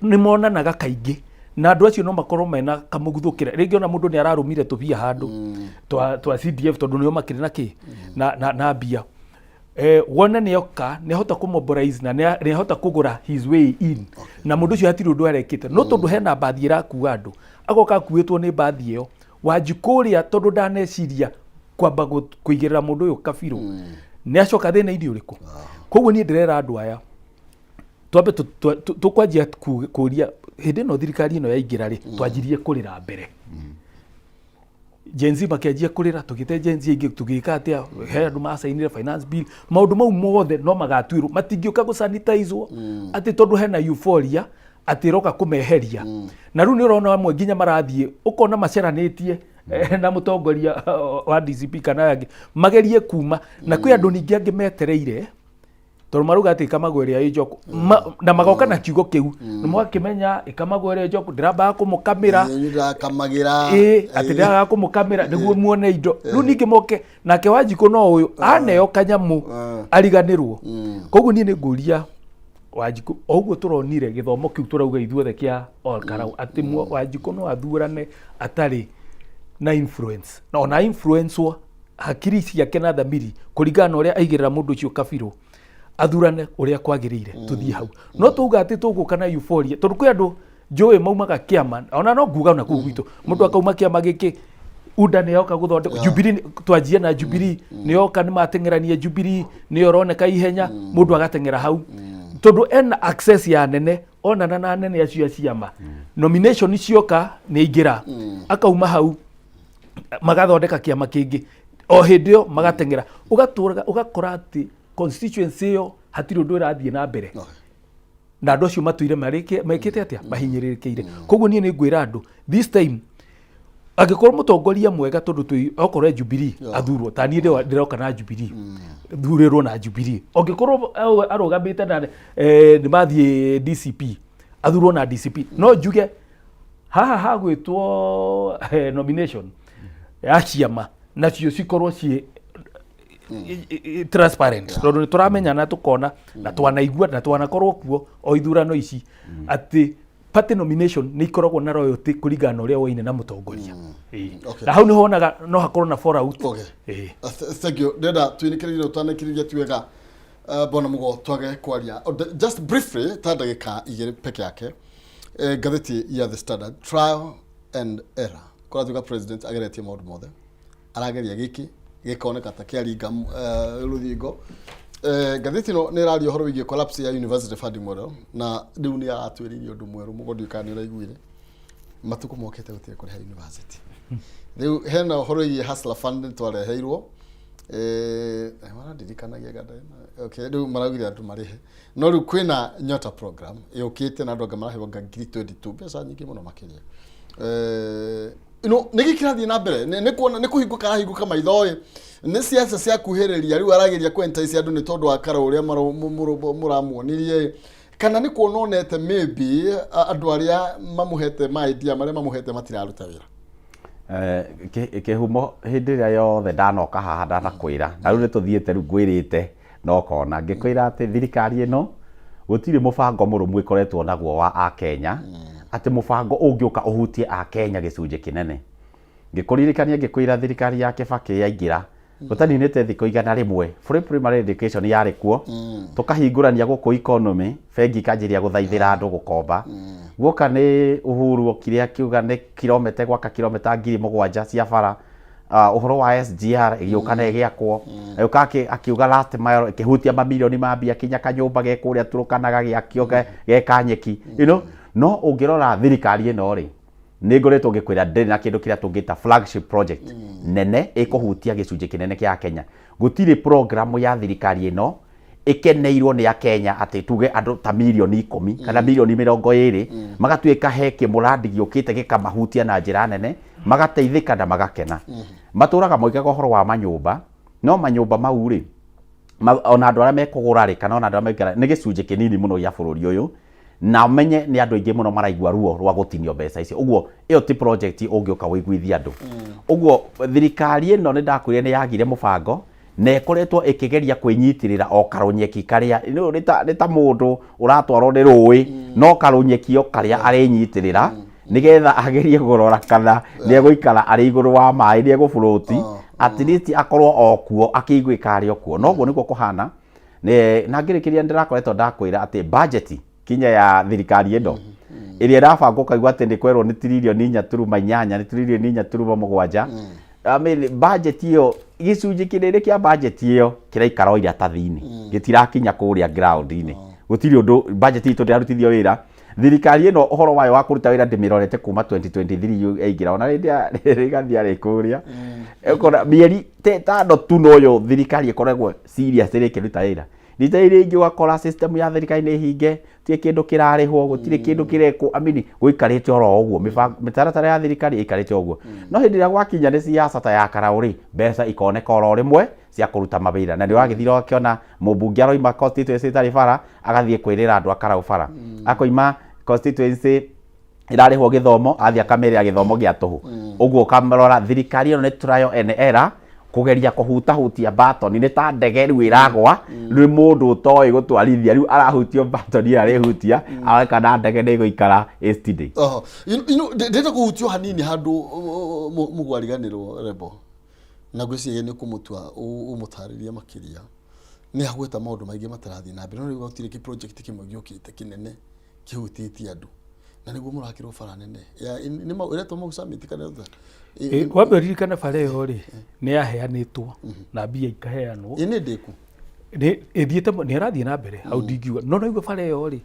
nĩ monanaga kaingĩ, na andũ acio no makorwo mena kamũguthũkĩra. Rĩngĩ ona mũndũ nĩ ararũmire tũbia handũ twa CDF, tondũ nĩo makĩrĩ na kĩ na mbia. Wone nĩ oka, nĩ ahota kũmobilize na nĩ ahota kũgũra his way in, na mũndũ ũcio hatirĩ ũndũ arekĩte, no tondũ hena mbathi ĩrakua andũ, agoka akuĩtwo nĩ mbathi ĩyo. Wanjikũ ũrĩa, tondũ ndaneciria kwamba kũigĩrĩra mũndũ ũyũ kabirũ, nĩ acoka thĩna-inĩ ũrĩkũ. Koguo niĩ ndĩrera andũ aya twambe tũkwanjia kũria hĩndĩ ĩno thirikari ĩno yaingĩra rĩ, twanjirie kũrĩra mbere. Gen Z makĩanjia kũrĩra, tũgĩte Gen Z aingĩ, tũgĩka atĩa? He andũ macainire finance bill. Maũndũ mau mothe no magatuĩrwo, matingĩũka gũsanitizwo atĩ tondũ hena euphoria atĩ ĩroka kũmeheria. Na rĩu nĩ ũrona amwe nginya marathiĩ, ũkona maceranĩtie na mũtongoria wa DCP kana aya angĩ, magerie kuma. Na kwĩ andũ ningĩ angĩ metereire, tondũ marauga atĩ ĩkamagwo ĩrĩa ĩ njoku. Na magoka na kiugo kĩu, nĩ mwakĩmenya ĩkamagwo ĩrĩa njoku, ndĩrambaga kũmũkamĩra. Ndĩrakamagĩra. Ĩ, atĩ ndĩragaga kũmũkamĩra nĩguo muone indo. Rĩu ningĩ moke nake Wanjikũ, no ũyũ aneo kanyamũ ariganĩrwo. Koguo niĩ nĩ ngũria Wanjikũ, o ũguo tũronire gĩthomo kĩu tũrauga ithuothe kĩa Ol Kalou, atĩ Wanjikũ no athurane atarĩ na influence, na ona influence hakiri ciake na thamiri kũringana na ũrĩa aigĩrĩra mũndũ ũcio kabirũ, athurane ũrĩa kwagĩrĩire. Tũthiĩ hau, no tuga atĩ tũgũka na euphoria, tondũ kwĩ andũ njũĩ maumaga kĩama, ona no nguga ona kũu gwitũ mũndũ akauma kĩama gĩkĩ, UDA nĩ yoka gũthondeka Jubilee, twanjie na Jubilee, nĩ yoka, nĩ mateng'erania Jubilee, nĩyo ĩroneka ihenya, mũndũ agateng'era hau tondũ ena access ya nene, onana na anene acio a ciama, nomination cioka nĩ aingĩra. Akauma hau, magathondeka kĩama kĩngĩ, o hĩndĩ ĩyo magateng'era, ũgatũraga ũgakora atĩ constituency ĩyo hatirĩ ũndũ ĩrathiĩ na mbere, na andũ acio matũire mekĩte atĩa, mahinyĩrĩrĩkĩire. Koguo niĩ nĩ ngwĩra andũ, this time angĩkorwo mũtongoria mwega, tondũ twĩ okorwo e Jubilee, athurwo. Ta niĩ ndĩroka na Jubilee, thurĩrwo na Jubilee. Angĩkorwo arũgamĩte na nĩ mathiĩ DCP, athurwo na DCP. No njuge haha hagwĩtwo nomination ya ciama nacio cikorwo ciĩ transparent, tondũ nĩ tũramenyana, tũkona na twanaigua na twanakorwo kuo o ithurano ici atĩ party nomination nĩ ikoragwo na royalty kũringana na ũrĩa woine na mũtongoria. Ĩĩ. Na hau nĩho wonaga no hakorwo na fallout. Ĩĩ. Thank you. Ndĩrenda twinĩkĩrĩrie, twanĩkĩrĩria ti wega, bwana Mugo, twage kwaria. Just briefly, ta ndagĩka 2 peke yake. Ngathĩti ya The Standard, trial and error, kũratuĩka president ageretie maũndũ mothe, arageria gĩkĩ gĩkoneka ta kĩaringa rũthingo. Ngathĩti ĩno nĩ ĩraria ũhoro wĩgiĩ collapse ya university funding model, na rĩu nĩ aratwĩrĩire ũndũ mwerũ. Mũgo, ndiũĩ kana nĩ ũraiguire, matukũ mokĩte gũtirĩ kũrĩha university. Rĩu hena ũhoro wĩgiĩ Hustler Fund nĩ twareheirwo. Marandirikanagia ganda. Okay, rĩu maraugire andũ marĩhe, no rĩu kwĩna Nyota program ĩũkĩte na andũ angĩ maraheo nga ngiri 22, mbeca nyingĩ mũno makĩria. Nĩ gĩ kĩrathiĩ na mbere? Nĩ kuona nĩ kũhingũka karahingũka maitho ĩ, nĩ ciaca cia kuhĩrĩria, rĩu arageria kũ-entice andũ nĩ tondũ wa kara ũrĩa mũramuonirie ĩ, kana nĩ kuona onete maybe andũ arĩa mamũhete ma idea marĩa mamũhete matiraruta wĩra? Kĩhumo hĩndĩ ĩrĩa yothe ndanoka haha ndanakwĩra, na rĩu nĩ tũthiĩte, rĩu ngwĩrĩte na ũkona ngĩkwĩra atĩ thirikari ĩno gũtirĩ mũbango mũrũmu ĩkoretwo naguo wa akenya, atĩ mũbango ũngĩũka ũhutie akenya gĩcunjĩ kĩnene. Ngĩkũririkania, ngĩkwĩra thirikari ya Kĩbakĩ yaingĩra gũtaninĩte thikũ 100, free primary education yarĩ kuo, tũkahingũrania gũkũ economy, bengi ikanjĩrĩria gũthaithĩra andũ gũkomba. Guoka nĩ Uhuru okire akiuga nĩ kilomita, gwaka kilomita 7,000 cia bara. Ũhoro wa SGR ĩgĩũka na ĩgĩakwo, agĩũka akiuga last mile, ĩkĩhutia mamirioni ma mbia, kinya kanyũmba ge kũrĩa Turukana gagĩakio ge ka nyeki. No ũngĩrora thirikari ĩno rĩ, Nĩ ngoretwo ngĩkwĩra ndĩrĩ na kĩndũ kĩrĩa tũngĩta flagship project nene ĩkũhutia gĩcunjĩ kĩnene kĩa Kenya. Gũtirĩ program ya thirikari ĩno ĩkeneirwo nĩ Akenya atĩ tuge andũ ta mirioni 10 kana mirioni 20 magatuĩka he kĩmũrandi gĩũkĩte gĩkamahutia na njĩra nene, magateithĩka na magakena. Matũraga moigaga ũhoro wa manyũmba, no manyũmba mau rĩ, ona andũ arĩa mekũgũra rĩ, kana ona andũ arĩa mekũgũra nĩ gĩcunjĩ kĩnini mũno gĩa bũrũri ũyũ, na menye nĩ andũ aingĩ mũno maraigua ruo rwa gũtinio mbeca icio. Ũguo ĩyo ti project ũngĩũka ũiguithie andũ. Ũguo thirikari ĩno nĩ ndakwĩrire nĩ yagire mũbango, na ĩkoretwo ĩkĩgeria kwĩnyitĩrĩra o karũnyeki karĩa nĩ ta mũndũ ũratwarwo nĩ rũĩ, no karũnyeki o karĩa arĩnyitĩrĩra nĩgetha agerie kũrora kana nĩ egũikara arĩ igũrũ wa maĩ, nĩ egũbũrũti, at least akorwo o kuo akĩiguĩka arĩ o kuo. Noguo nĩguo kũhana. Na ngĩrĩkĩria ndĩrakoretwo ndakwĩra atĩ budget kinya ya thirikari ĩno ĩrĩa ĩrabangwo ũkaigua atĩ nĩ kwerwo nĩ tiririoni 4.8, nĩ tiririoni 4.7. I mean, budget ĩyo, gĩcunjĩ kĩnene kĩa budget ĩyo kĩraikara o iratathi-inĩ, gĩtirakinya kũrĩa ground-inĩ. Gũtirĩ ũndũ budget itũ ndĩrarutithio wĩra. Thirikari ĩno ũhoro wayo wa kũruta wĩra ndĩmĩrorete kuma 2023 yaingĩra, ona rĩrĩa Rigathi arĩ kũrĩa, ũkona mĩeri ta 5 tu noyo thirikari ĩkoragwo serious ĩrĩkĩruta wĩra. Rita rĩrĩ rĩngĩ ũgakora system ya thirikari nĩ hinge, gũtirĩ kĩndũ kĩrarĩhwo, gũtirĩ kĩndũ kĩrekwo, I mean, gũikarĩte oro ũguo, mĩtaratara ya thirikari ĩikarĩte ũguo. No hĩndĩ ĩrĩa gwakinya nĩ siasa ta ya Karau rĩ, mbeca ikoneka oro rĩmwe cia kũruta mawĩra. Na nĩ ũragĩthire ũgakĩona mũmbunge aroima constituency ĩtarĩ bara, agathiĩ kwĩrĩra andũ a Karau bara. Akoima constituency ĩrarĩhwo gĩthomo, athiĩ akamerĩra gĩthomo gĩa tũhũ. Ũguo ũkamĩrora thirikari ĩno nĩ trial and error, kũgeria kũhutahutia batoni, nĩ ta ndege rĩu ĩragwa, nĩ mũndũ ũtoĩ gũtwarithia, rĩu arahutio batoni ĩyo arĩhutia arore kana ndege nĩ ĩgũikara ĩ steady. Oho. You know, ndĩrenda kũhutio hanini handũ mũgwariganĩrwo rebo na ngwĩciria nĩ ũkũmũtua ũmũtarĩrie makĩria. Nĩ agweta maũndũ maingĩ matarathiĩ na mbere, no rĩu gũtirĩ kĩ project kĩmwe gĩũkĩte kĩnene kĩhutĩtie andũ, na nĩguo mũrakĩrwo bara nene ya nĩ ĩretwo Mau Summit kana ĩretwo Wambe ũririkane bara ĩyo rĩ, nĩ yaheanĩtwo na mbia ikaheanwo. Ĩ nĩ ndĩku. Nĩ ĩthiĩte nĩ ĩrathiĩ na mbere hau ndingiuga, no naigua bara ĩyo rĩ,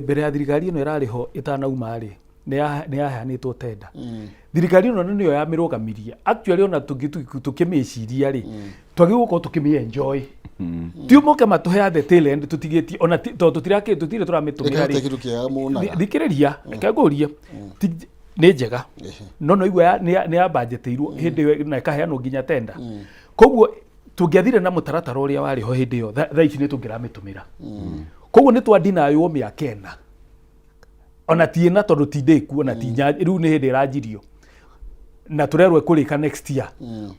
mbere ya thirikari ĩno ĩrarĩ ho ĩtanauma rĩ, nĩ yaheanĩtwo tenda. Thirikari ĩno nĩyo yamĩrũgamirie actually. Ona tũkĩmĩciria rĩ, twagĩrĩirwo gũkorwo tũkĩmĩ enjoy, ti moke matũhe the tail end tũtigĩtie ona tondũ tũtirakĩ tũtirĩ tũramĩtũmĩra Ĩkahota rĩ. Kĩndũ kĩega muonaga. Thikĩrĩria, reke ngũrie. Nĩ njega, no no igua nĩ yambanjĩtĩirwo hĩndĩ ĩyo na ĩkaheanwo nginya tenda. Koguo tũngĩathire na mũtaratara ũrĩa warĩ ho hĩndĩ ĩyo, thaa ici nĩ tũngĩramĩtũmĩra. Koguo nĩ twandinaywo mĩaka 4, ona ti ĩna, tondũ ti ndĩku, ona ti nya. Rĩu nĩ hĩndĩ ĩranjirio na tũrerwo ĩkũrĩka next year.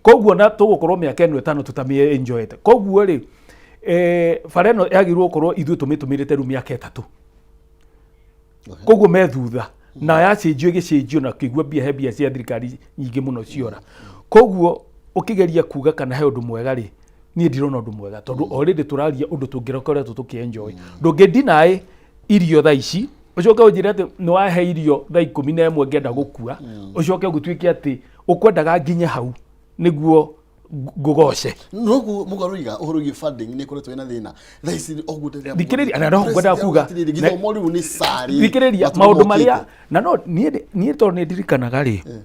Koguo na tũgũkorwo mĩaka ĩno 5 tũtamĩ enjoyete. Koguo rĩ, bara ĩno yagĩrĩirwo gũkorwo ithuĩ tũmĩtũmĩrĩte rĩu mĩaka 3. Koguo me thutha na yacenjio ĩgĩcenjio na kĩigua mbia, he mbia cia thirikari nyingĩ mũno ciora. Koguo ũkĩgeria kuga kana he ũndũ mwega rĩ, niĩ ndirona ũndũ mwega, tondũ already tũraria ũndũ tũngĩkoretwo tũkĩenjoy. Ndũngĩ deny irio thaa ici, ũcoke ũnjĩre atĩ nĩ wahe irio thaa 11 ngĩenda gũkua, ũcoke gũtuĩke atĩ ũkwendaga nginye hau nĩguo ngũgoce. Noguo mũgaroiga ũhoro wĩgiĩ funding nĩ ĩkoretwo ĩna thĩna thaa ici ũguo. Thikĩrĩria, na no ngwendaga kuga Gĩthomo rĩu nĩ carĩ. Thikĩrĩria maũndũ marĩa na no niĩ tondũ nĩ ndirikanaga rĩ,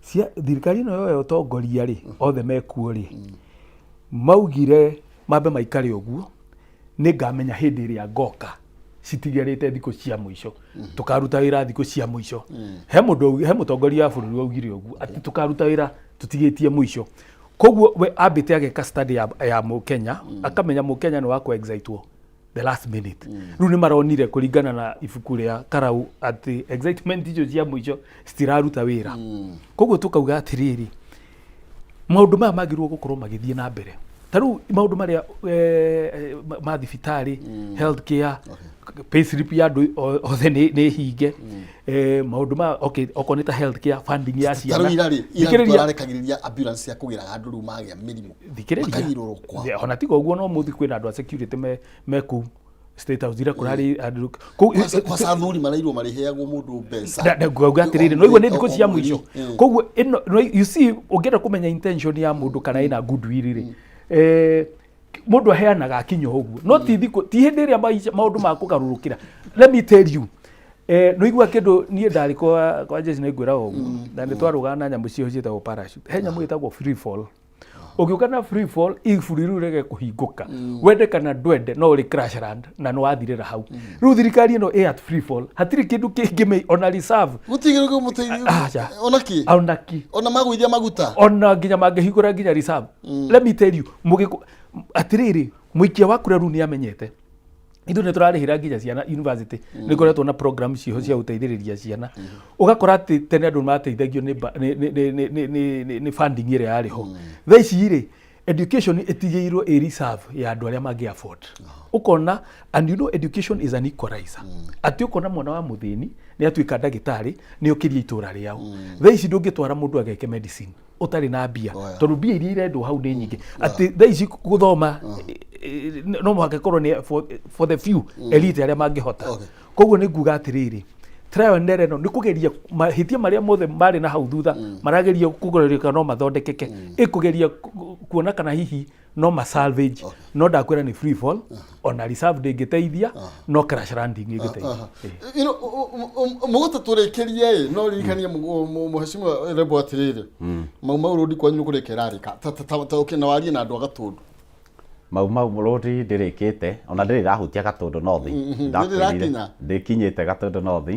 cia thirikari ĩno yoya ũtongoria rĩ, othe mekuo rĩ, maugire mambe maikare ũguo, nĩ ngamenya hĩndĩ ĩrĩa ngoka citigarĩte thikũ cia mũico, tũkaruta wĩra thikũ cia mũico. He mũndũ he mũtongoria wa bũrũri waugire ũguo atĩ tũkaruta wĩra tũtigĩtie mũico. Koguo we ambĩte ageka study ya mũkenya, akamenya mũkenya nĩ wa kũ excitwo the last minute. Rĩu nĩ maronire kũringana na ibuku rĩa Karau atĩ excitement icio cia mũico citiraruta wĩra. Koguo tũkauga atĩrĩrĩ, maũndũ maya magĩrĩirwo gũkorwo magĩthiĩ na mbere, ta rĩu maũndũ marĩa ma thibitarĩ, health care, pay slip ya andũ othe nĩ hinge. Maũndũ ma, okay, okorwo nĩ ta health care, funding ya Ta ciana. rĩu ira rĩ, ira Thikĩrĩria. tũrarekagĩrĩria ambulance cia kũgĩraga andũ rĩu magĩa mĩrimũ. Thikĩrĩria. Makagirũrũkwa. Ona tiga ũguo, no mũthi kwĩna andũ a security me kũu State House ira kũrarĩ andũ kũu. Kwaca athuri marairwo marĩheagwo mũndũ mbeca. Ngauga atĩrĩrĩ, no igua nĩ thikũ cia O mweri. mũico. Koguo ĩno no, you see, ũngĩenda kũmenya intention ya mũndũ kana ĩna goodwill rĩ, mũndũ aheanaga akinya ũguo, no ti thikũ, ti hĩndĩ ĩrĩa maũndũ ma kũgarũrũkĩra. Let me tell you, Nĩigua kĩndũ niĩ ndarĩ kwa kwa jeshi nĩ ngwĩra ũguo na nĩ twarũgaga na nyamũ ciho ciĩtagwo parachute. He nyamũ ĩtagwo free fall. Ũngĩũka na free fall iburi rĩu rĩge kũhingũka, wende kana ndwende no ũrĩ crash land na nĩ wathirĩra hau. Rĩu thirikari ĩno ĩ at free fall, hatirĩ kĩndũ kĩngĩ ona reserve. Gũtigĩrĩ kũmũteithia. Aca. Ona kĩ? Ona kĩ. Ona magũithia maguta. Ona nginya mangĩhingũra nginya reserve. Let me tell you, mũgĩkũ atĩrĩrĩ, mũikia wa kura rĩu nĩ amenyete ithuĩ nĩ tũrarĩhĩra nginya ciana university. Nĩ ngoretwo na program ciho cia gũteithĩrĩria ciana. Ũgakora atĩ tene andũ mateithagio nĩ ba- nĩ- nĩ- nĩ- nĩ- nĩ- nĩ- nĩ- nĩ funding ĩrĩa yarĩ ho. Thaa ici rĩ, education ĩtigĩirwo ĩ reserve ya andũ arĩa mangĩ afford. Ũkona, and you know education is an equalizer, atĩ ũkona mwana wa mũthĩni nĩ atuĩka ndagĩtarĩ, nĩ okĩria itũra rĩao. Thaa ici ndũngĩtwara mũndũ ageke medicine ũtarĩ na mbia, tondũ mbia iria irendwo hau nĩ nyingĩ, atĩ thaa ici gũthoma no mũhaka ĩkorwo nĩ for the few elite arĩa mangĩhota. Koguo nĩ nguga atĩrĩrĩ, trial and error ĩno nĩ kũgeria mahĩtia marĩa mothe marĩ na hau thutha, marageria kũgeria kana no mathondekeke, ĩkũgeria kuona kana hihi no ma salvage. No ndakwĩra nĩ free fall, ona reserve ndĩngĩteithia, no crash landing ĩngĩteithia. You know, mũgũta tũrĩkĩrie ĩ, no ririkanie mũhecimiwa Rebo atĩrĩrĩ, Mau Mau Road kwanyu nĩ kũrĩka ĩrarĩka. Ta okay, na warie na andũ a Gatũndũ. Mau Mau Road ndĩrĩkĩte, ona ndĩrĩ ĩrahutia Gatũndũ North. Ndĩrĩ ĩrakinya? Ndĩkinyĩte Gatũndũ North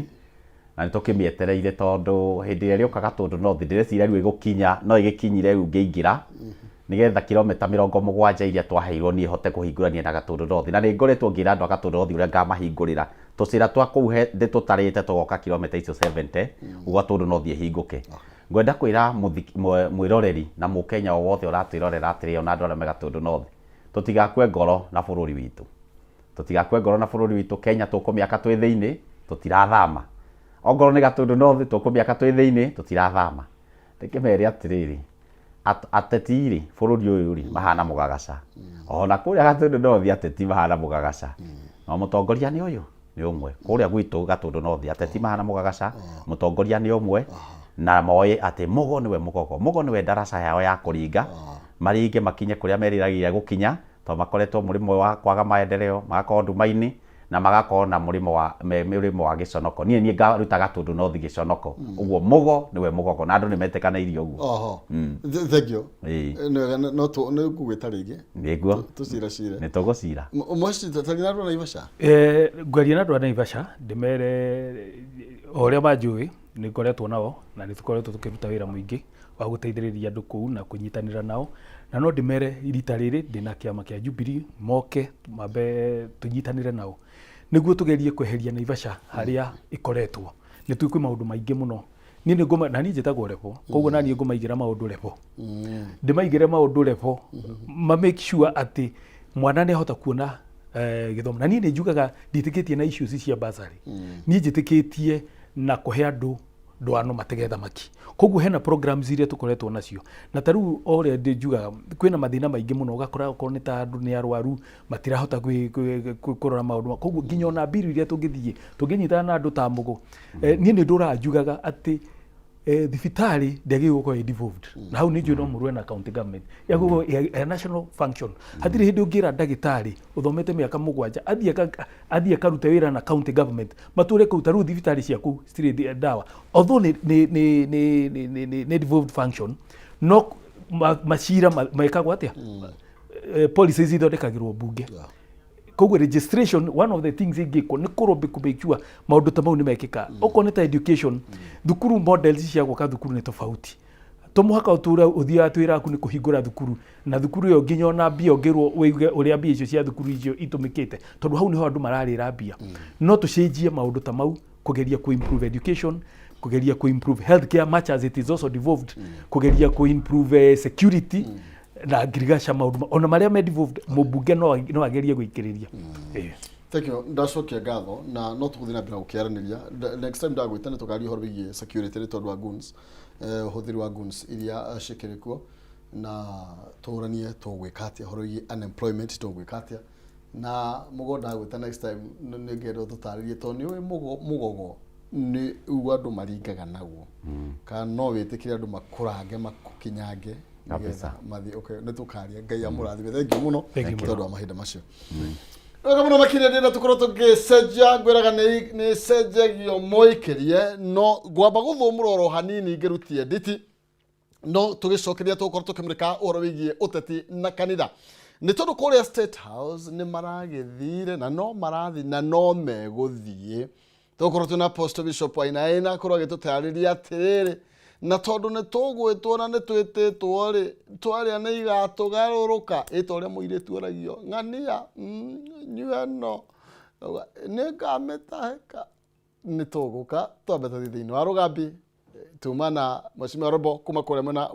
na nĩ tũkĩmĩetereire, tondũ hĩndĩ ĩrĩa ĩrĩũka Gatũndũ North ndĩreciria rĩu ĩgũkinya no ĩgĩkinyire rĩu ngĩingĩra, nĩgetha kilomita 70 iria twaheirwo niĩ hote kũhingũrania na Gatũndũ North. Na nĩ ngoretwo ngĩra andũ a Gatũndũ North ũrĩa ngamahingũrĩra tũcĩra twa kũu ndĩtũtarĩte tũgoka kilomita icio 70 ũguo Gatũndũ North ĩhingũke. Ngwenda kwĩra mwĩroreri na mũkenya o wothe ũratwĩrorera atĩrĩ, ona andũ arĩa me Gatũndũ North, tũtigakue ngoro na bũrũri witũ, tũtigakue ngoro na bũrũri witũ. Kenya tũkũmĩaka twĩ thĩinĩ, tũtirathama. Ongorwo nĩ Gatũndũ North, tũkũmĩaka twĩ thĩinĩ, tũtirathama. Ndĩkĩmere atĩrĩrĩ, ateti rĩ, bũrũri ũyũ rĩ, mahana mũgagaca. Ona kũrĩa Gatũndũ North ateti mahana mũgagaca, no mũtongoria nĩ ũyũ nĩ ũmwe. Kũrĩa gwitũ Gatũndũ North ateti mahana mũgagaca, mũtongoria nĩ ũmwe, na moĩ atĩ Mũgo nĩwe mũgogo, Mũgo nĩwe ndaraca yao ya kũringa, maringe makinye kũrĩa meriragĩria gũkinya, tondũ makoretwo mũrĩmo wa kwaga maendeleo, magakorwo nduma-inĩ, na magakorwo na mũrĩmo wa me mũrĩmo wa gĩconoko. Niĩ ngaruta Gatũndũ North gĩconoko. Ũguo Mũgo nĩwe mũgogo, na andũ nĩ metĩkanĩirie ũguo. Oho. Thank you. Ĩĩ. Nĩ wega, no nĩ ngũgwĩta rĩngĩ. Nĩguo. Tũciracire. Nĩ tũgũcira. Mũciĩ tarĩ na andũ a Naivasha? Ngwaria na andũ a Naivasha ndĩmere o ũrĩa manjũĩ, nĩ ngoretwo nao na nĩ tũkoretwo tũkĩruta wĩra mũingĩ wa gũteithĩrĩria andũ kũu na kũnyitanĩra nao, na no ndĩmere rita rĩrĩ ndĩna kĩama kĩa Jubilee moke mambe tũnyitanĩre nao nĩguo tũgerie kweheria Naivasha harĩa ĩkoretwo. Nĩ tũĩ kwĩ maũndũ maingĩ mũno. Niĩ nĩ ngũma, na niĩ njĩtagwo Rebo, koguo na niĩ ngũmaigĩra maũndũ Rebo, ndĩmaigĩre maũndũ Rebo, ma make sure atĩ mwana nĩ ahota kuona gĩthomo. Na niĩ nĩ njugaga ndiĩtĩkĩtie na issues cia bursary, niĩ njĩtĩkĩtie na kũhe andũ ndwano matege thamaki. Koguo hena programs iria tũkoretwo nacio, na ta rĩu o ũrĩa ndĩ njugaga kwĩna mathĩna maingĩ mũno, ũgakora okorwo nĩ ta andũ nĩ arwaru matirahota kũrora maũndũ. Koguo nginya ona mbiru iria tũngĩthiĩ tũngĩnyitana na andũ ta Mũgũ, niĩ nĩ ndũraga njugaga atĩ thibitarĩ ndĩagĩrĩirwo gũkorwo ĩ devolved, na hau nĩ njũĩ no mũrũe na county government, yagĩrĩirwo gũkorwo ĩ a national function. Hatirĩ hĩndĩ ũngĩra ndagĩtarĩ ũthomete mĩaka 7 athiĩ akarute wĩra na county government matũre kũu. Ta rĩu thibitarĩ cia kũu citirĩ ndawa, although nĩ devolved function, no macira mekagwo atĩa? Policies ithondekagĩrwo mbunge. Koguo registration, one of the things ingĩkwo nĩ kũrombe kũ make sure maũndũ ta mau nĩ mekĩka. Okorwo nĩ ta education, thukuru, models cia gwaka thukuru nĩ tofauti. To mũhaka ũtũre ũthiaga twĩra aku nĩ kũhingũra thukuru, na thukuru ĩyo nginya ona mbia ũngĩrwo wĩige ũrĩa mbia icio cia thukuru icio itũmĩkĩte, tondũ hau nĩho andũ mararĩra mbia. No tũcenjie maũndũ ta mau, kũgeria kũ improve education, kũgeria kũ improve healthcare, much as it is also devolved, kũgeria kũ improve security na ngirigaca, maũndũ ona marĩa me devolved mũmbunge no agerie gũikĩrĩria. Thank you. Ndacokia ngatho na no tũgũthiĩ na mbere na gũkĩaranĩria. Next time ndagwĩta nĩ tũkaria ũhoro wĩgiĩ security nĩ tondũ wa goons, ũhũthĩri wa goons iria cikĩrĩ kuo, na tũranie tũgwĩka atĩa ũhoro wĩgiĩ unemployment, tũgwĩka atĩa. Na Mũgo, ndagwĩta next time nĩ ngenda ũtũtarĩrie, tondũ nĩ ũĩ mũgogo nĩ uguo andũ maringaga naguo, kana no wĩtĩkĩre andũ makũrange makũkinyange nĩgetha mathiĩ. Okay, nĩ tũkaria. Ngai amũrathime. Thank you mũno Thank you mũno. tondũ wa mahinda macio. Wega mũno makĩria ndĩrenda tũkorwo tũgĩcenjia ngwĩraga nĩ cenjagio mũikĩrie no ngwamba gũthũmũra oro hanini ngĩrutie nditi no tũgĩcokeria tũgũkorwo tũkĩmũrĩka ũhoro wĩgiĩ ũteti na kanitha nĩ tondũ kũrĩa State House nĩ maragĩthire na no marathiĩ na no megũthiĩ. Tũgũkorwo twĩna Apostle Bishop Wainaina akorwo agĩtũtarĩria atĩrĩrĩ na tondũ nĩ tũgwĩtwo na nĩ twĩtĩtwo rĩ twarĩa nĩ igatũgarũrũka ĩ ta ũrĩa mũirĩtu oragio ng'ania nyua ĩno nĩ ngamĩtahĩka nĩ tũgũka twambe tũthiĩ thĩinĩ wa rũgambi tuma na Mheshimiwa Robo kuma kũrĩa mwena.